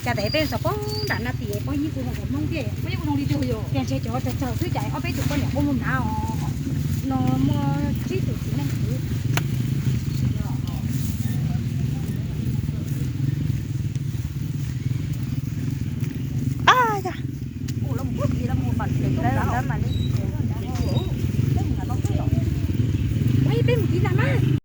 Cas tes peb txog poob nram no tim poob ib kuv zoo li Hmoob thiab, tias ntshe cov tsaug tsaug xwb cas ob peb tug poj niam quaj muag hnav os, no muaj tsib tug txiv neej xwb. Ab, yog, peb mus tiv ntag mas.